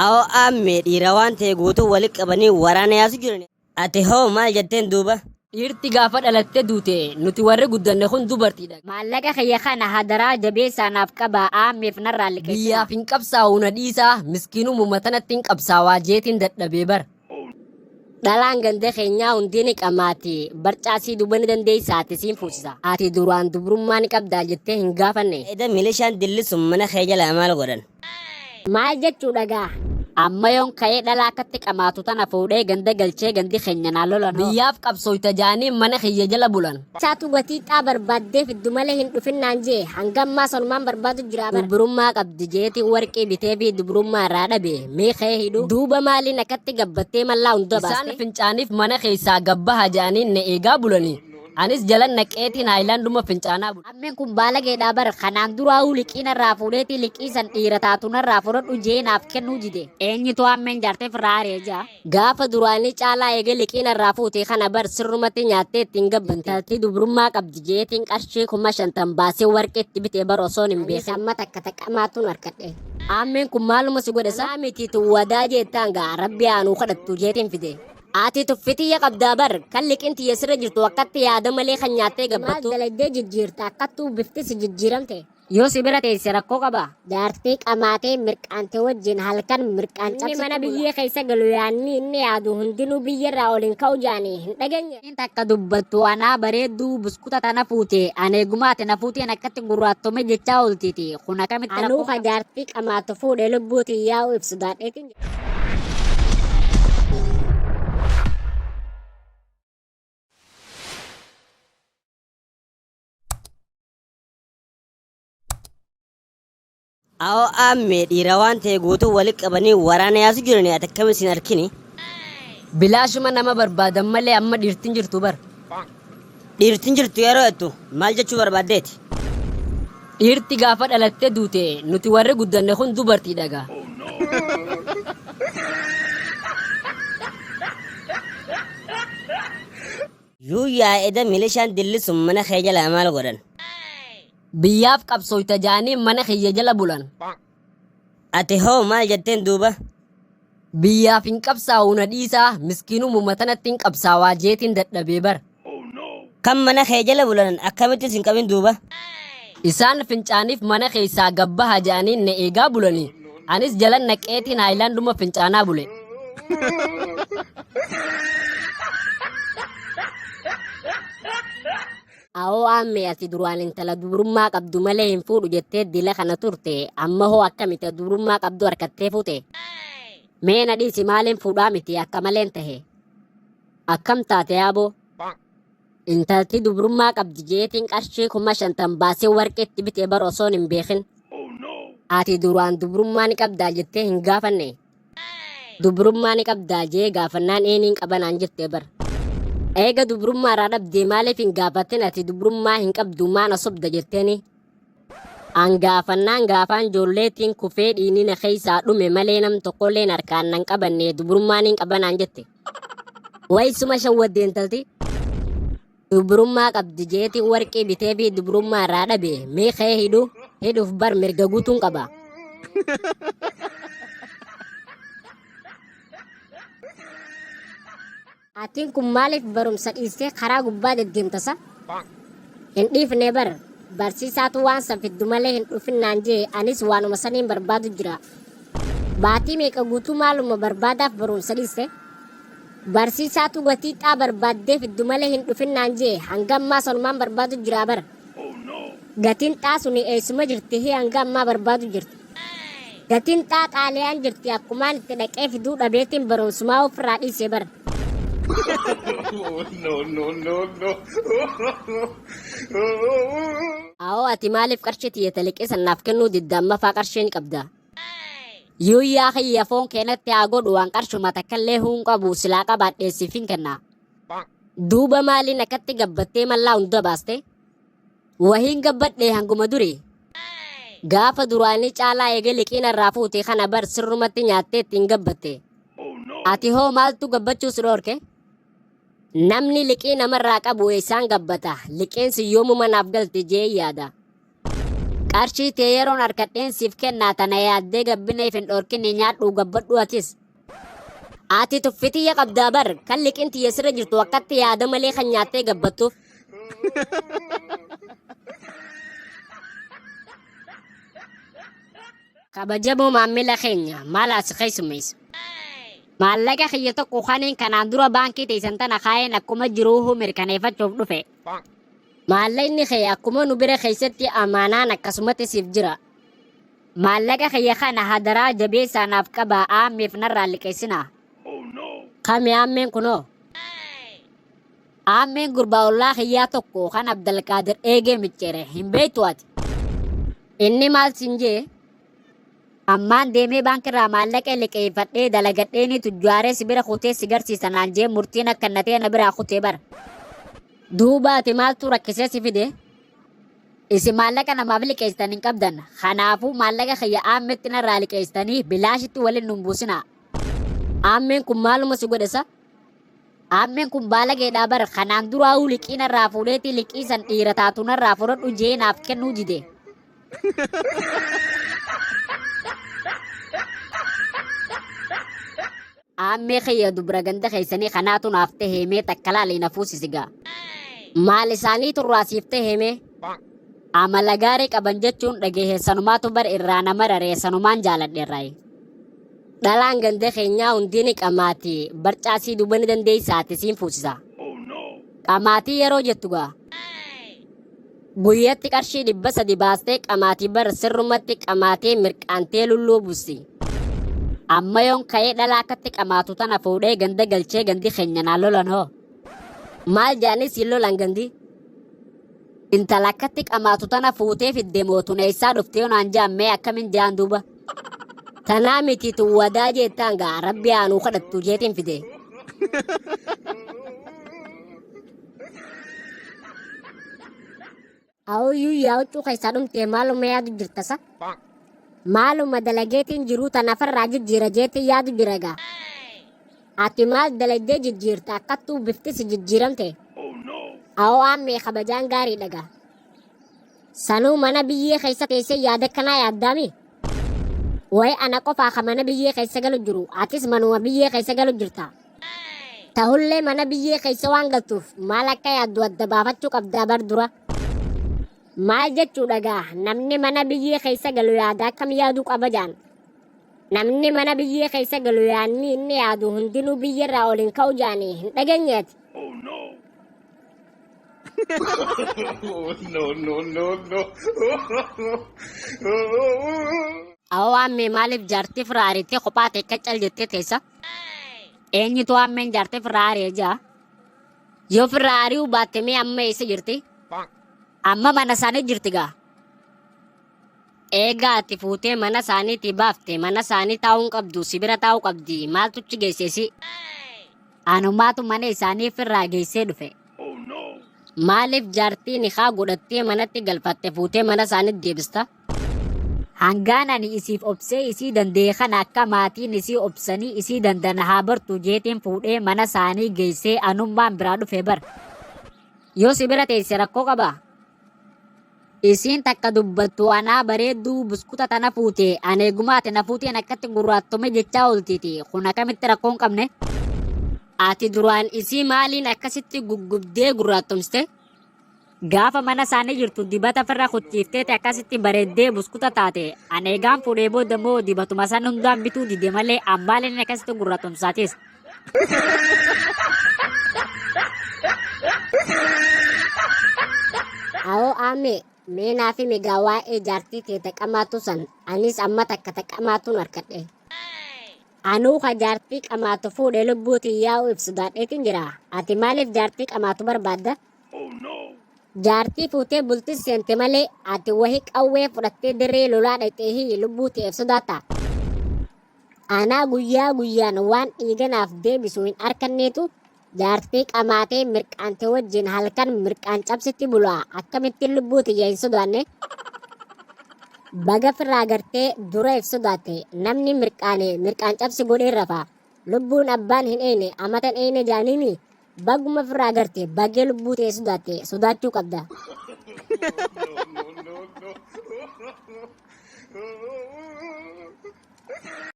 Awoo aammee dhiira waan ta'e guutuu walitti qabanii waraana yaasu jiran. Ati hoo maal jetteen duuba? Dhiirti gaafa dhalatte duute nuti warri guddanne kun dubartiidha. Maallaqa kiyya kana hadaraa jabeessaa naaf qabaa aammeef narraa liqeessinaa. Biyyaaf hin qabsaa'u na dhiisaa miskiinumuma tanatti hin qabsaawaa jeetiin dadhabee bar. Dhalaan ganda keenyaa hundi ni qamaati barcaasii duba ni dandeessaa ati siin fuusisa. Ati duraan dubrummaa ni qabdaa jettee hin gaafanne. Eda milishaan dilli sun mana kee jalaa maal godhan? Maal jechuudha gaa? Amma yoon ka'ee dhalaa akkatti qamaatu tana fuudhee ganda galchee gandi keenya naa lolan hoo. Biyyaaf qabsooyta jaanii mana kiyya jala bulan. Saatu gatii xaa barbaaddee fiddu malee hin dhufin naan jee hanga ammaa sanumaan barbaadu jira bara. Dubrummaa qabdi jeetiin warqii bitee fi dubrummaa irraa dhabe mee ka'ee hidhu. Duuba maaliin akkatti gabbattee mallaa hunda Isaan baaste? fincaaniif mana keessaa gabbaha jaanii na eegaa bulanii. Anis jalan naqeetiin haayilaanduma fincaanaa bule. Ammeen kun baalageedhaa bar kanaan duraa'uu liqii narraa fuudheetii liqii san dhiira taatu narraa fudhadhu jee naaf kennuu dide. Eenyutu ammeen jaarteef irraa ari'e jaa? Gaafa duraanii caalaa eegee liqii narraa fuute kana bar sirrumatti nyaattee ittiin gabbatte. Intalti dubrummaa qabdi jeetiin qarshii 50,000 baasee warqee itti bitee bar osoon hin beekin. Anis amma takka taqqamaatuun harkadhe. Ammeen kun maaluma si godhe sa? Kanaa miti tun wadaa jettaan gaa rabbi haa nuu kadhattu jeetiin fide. Ati tuffi tiyya qabdaa bar kan liqin tiyya sirra jirtu akkatti yaada malee kan nyaattee gabbattu. Maal dalagdee jijjiirta akkattuu bifti si jijjiiramte. Yoo si bira teesse rakkoo qaba. Jaartii qamaatee mirqaante wajjin halkan mirqaan cabsitti Inni mana biyyee keessa galu yaanni inni yaadu hundinuu biyyerraa ol hin ka'u jaanii hin dhageenye. Takka dubbattu anaa bareedduu buskuta tana fuute an eeguma ati na fuuteen akkatti gurraattome jechaa ooltiiti kun akkamitti Anuu rakkoo ka jaartii qamaatu fuudhe lubbuu tiyyaa'u ibsu daadheetiin Awoo aammee dhiira waan ta'e guutuu walitti qabanii waraana yaasu jiran ati akkamiin sin arkini? Bilaashuma nama barbaadan malee amma dhiirtiin jirtu bar. Dhiirtiin jirtu yeroo jettu maal jechuu barbaaddeeti? Dhiirti gaafa dhalatte duute nuti warri guddanne kun dubartiidha gaa. Yuuyyaa eda milishaan dilli sun mana kee jalaa maal godhan? Biyyaaf qabsooyta jaanii mana kiyya jala bulan. Ati hoo maal jetteen duuba? Biyyaaf hin qabsaa'u na dhiisaa miskiinumuma tanatti hin qabsaawaa jeetiin dadhabee bar. Kan mana kee jala bulan akkamitti sin qabin duuba? Isaan fincaaniif mana keessaa gabbaha jedhanii na eegaa bulanii. Anis jalan naqeetiin haayilaanduma fincaanaa bule. Awoo aammee ati duraan intala dubrummaa qabdu malee hin fuudhu jettee dila kana turte amma hoo akkamiti dubrummaa qabdu harkattee fuute? Mee na dhiisi maaliin fuudhaa miti akka maleen tahe. Akkam taate yaaboo? Intalti dubrummaa qabdi jeetiin qarshii 50,000 baasee warqee itti bitee bar osoon hin beekin. Ati duraan dubrummaa ni qabdaa jettee hin gaafanne. Dubrummaa ni qabdaa jee gaafannaan eeniin qabanaan jettee bar. Eega dubrummaa irraa dhabdee maaliif hin gaafatin ati dubrummaa hin qabdu maana sobda jetteeni. An gaafannaan gaafaan joolleetiin kufee dhiini na keessaa dhume malee nam tokkolleen harkaan nan qabanne dubrummaa niin qabanaan jette. Waysuma shawwadde intalti. Dubrummaa qabdi jeetiin warqii bitee fi dubrummaa irraa dhabe mee ka'ee hidhu hidhuuf bar mirga guutuun qaba. Atiin kun maaliif barumsa dhiistee karaa gubbaa deddeemtasa? Hin dhiifne bar barsiisaatu waan san fiddu malee hin dhufin naan jee anis waanuma saniin barbaadu jira. Baatii meeqa guutuu maaluma barbaadaaf barumsa dhiiste? Barsiisaatu gatii xaa barbaaddee fiddu malee hin dhufin naan jee hanga ammaa sanumaan barbaadu jira bar. Gatiin xaa suni eessuma jirti hii hanga ammaa barbaadu jirti. Gatiin xaa xaaliyaan jirti akkumaan itti dhaqee fiduu dhabeetiin barumsumaa ofirraa dhiise bar. No, no, no, no. Awoo ati maaliif qarshii tiyya taliqee sannaaf kennuu didda amma faa qarshii ni qabda. Yuuyyaa kiyya foon keenatti haa godhu waan qarshuma takkallee huun qabu silaa qabaadhee siif hin kenna. Duuba maaliin akkatti gabbattee mallaa hunda baaste? Wahiin gabbadhee hanguma duri. Gaafa duraanii caalaa eegee liqii narraa fuute kana bar sirrumatti nyaattee ittiin gabbatte. Ati hoo maaltu gabbachuu si dhoorke? Namni liqii namarraa qabu eessaan gabbata? Liqiin si yoomuma naaf galti jee yaada. Qarshii tee yeroon harkadheen siif kennaa tana yaaddee gabbina if hin dhorkinni nyaadhuu gabbadhu atis. Ati tuffitiyya qabdaa bar kan liqiin tiyya sirra jirtu akkatti yaada malee kan nyaattee gabbattuuf. Kabajamoo maammila keenya maal as keessummeessu? Maallaqa kiyya tokko kaniin kanaan dura baankii teessan tana kaayeen akkuma jiruuhu mirkaneeffachuuf dhufe. Maallaqni kee akkuma nu bira keessatti amaanaan akkasumatti siif jira. Maallaqa kiyya kana hadaraa jabeessaa naaf qabaa aammeef narraa liqeessinaa. Kami aammeen kunoo? Aammeen gurbaa ollaa kiyyaa tokko kan Abdalqaadir eegee micceere hin beektu ati. Inni maal siin jee? Ammaan deemee baankirraa maallaqa liqeeffadhee dalagadhee ni tujjaaree si bira kutee si garsiisa naan jee murtiin akka natee na biraa kutee bara. Duuba ati maaltu rakkisee si fide? Isin maallaqa namaaf liqeessitan hin qabdan. Kanaafuu maallaqa kiyya aammetti narraa liqeessitanii bilaashitti waliin nun buusinaa. Aammeen kun maaluma si godhe sa? Aammeen kun baalageedhaa bara kanaan duraa'uu liqii narraa fuudheetii liqii san dhiira taatu narraa fudhadhu jee naaf kennuu dide. Aammee kiyya dubra ganda keessanii kanaatu naaf tahee mee takka laalii na fuusisi gaa. Maal isaanii turraa siif tahee mee? Amala gaarii qaban jechuun dhageesse sanumaatu bar irraa nama raree sanumaan jaaladheerraayi. Dhalaan ganda keenyaa hundi ni qamaati. Barcaasii duuba ni dandeessaati siin fuusisa. Qamaatii yeroo jettu gaa. Guyyatti qarshii 300 baastee qamaatii bar sirrumatti qamaatee mirqaantee lulluu buusti. Amma yoon ka'ee dhalaa akkatti qamaatu tana fuudhee ganda galchee gandi keenya naa lolan hoo. Maal jedhanii siin lolan gandi? Intala akkatti qamaatu tana fuutee fidde mootun eessaa dhuftee yoonaan jaammee akkamiin jaan duuba. Tanaa miti tun wadaa jettaan gaa rabbi aanuu kadhattu jeetiin fide. Awuyyuu yaa huccuu keessaa dhumtee maaluma yaadu jirta sa? Maaluma dalageetiin jiruu tanafarraa jijjiira jeetiin yaadu jira gaa. Ati maal dalagdee jijjiirta akkattuu bifti si jijjiiramte? Awoo aammee kabajaan gaarii dhagaa. Sanuu mana biyyee keessa teessee yaada akkanaa yaaddaami? Wayi ana qofaa ka mana biyyee keessa galu jiru atis manuma biyyee keessa galu jirta. Tahullee mana biyyee keessa waan galtuuf maal akka yaaddu adda baafachuu qabdaa bar dura. Maal jechuu dhagaa namni mana biyyee keessa galu yaada akkam yaaduu qaba jaan. Namni mana biyyee keessa galu yaadni inni yaadu hundinuu biyyarraa ol hin ka'u jaanii hin dhageenyeeti. No, no, no, no. Awoo aammee maaliif jaartii firraa ariittee kophaa ta'e akka cal jettee teessa? Eenyutu aammeen jaartii firraa ari'e jaa? Yoo firraa ari'uu baatte mee amma eessa jirti? Amma mana isaanii jirti gaa. Eegaa ati fuutee mana isaaniitii baafte mana isaanii taa'uu hin qabdu si bira taa'uu qabdi maaltu achi geesse si? Anumaatu mana isaanii firraa geessee dhufe. Maaliif jaartii nikaa godhattee manatti galfatte fuutee mana isaaniitti deebista? Hangaan ani isiif obsee isii danda'e kana akka maatiin isii obsanii isii danda'an haa bartu jeetiin fuudhee mana isaanii geessee anummaan biraa dhufe bar. Yoo si bira teesse rakkoo qabaa? Isiin takka dubbattu anaa bareedduu buskuta tana fuute ani eeguma ati na fuuteen akkatti gurraattome jechaa ooltiiti kun akkamitti rakkoo hin qabne? Ati duraan isii maaliin akkasitti guggubdee gurraattomste? Gaafa mana isaanii jirtu dibata firra kuchiifteeti akkasitti bareeddee buskuta taate ani eegaan fuudhee booda immoo dibatuma san hundaan bituu dide malee ammaaleen akkasitti gurraattomsaatis. Awoo aammee mee naaf himi gaa waa'ee jaartii tee taqamaatu san anis amma takka taqamaatuun harkadhe. Anuu ka jaartii qamaatu fuudhe lubbuutiin yaa'u ibsu daadheetiin jira. Ati maaliif jaartii qamaatu barbaadda? Jaartii fuutee bultis seente malee ati wahi qawwee fudhattee dirree lolaa dhaqxee hiyyi lubbuu ta'eef sodaatta. Anaa guyyaa guyyaan waan dhiiganaaf deebisu hin arkanneetu jaartii qamaatee mirqaante wajjin halkan mirqaan cabsitti bulaa akkamittiin lubbuu tiyya hin sodaanne? Baga firraa gartee dura if sodaatte namni mirqaane mirqaan cabsi godhee rafa. Lubbuun abbaan hin eeyne amatan eeyne jaaniimi baguma firraa garte bagee lubbuu ta'e sodaatte sodaachuu qabda. No, no, no.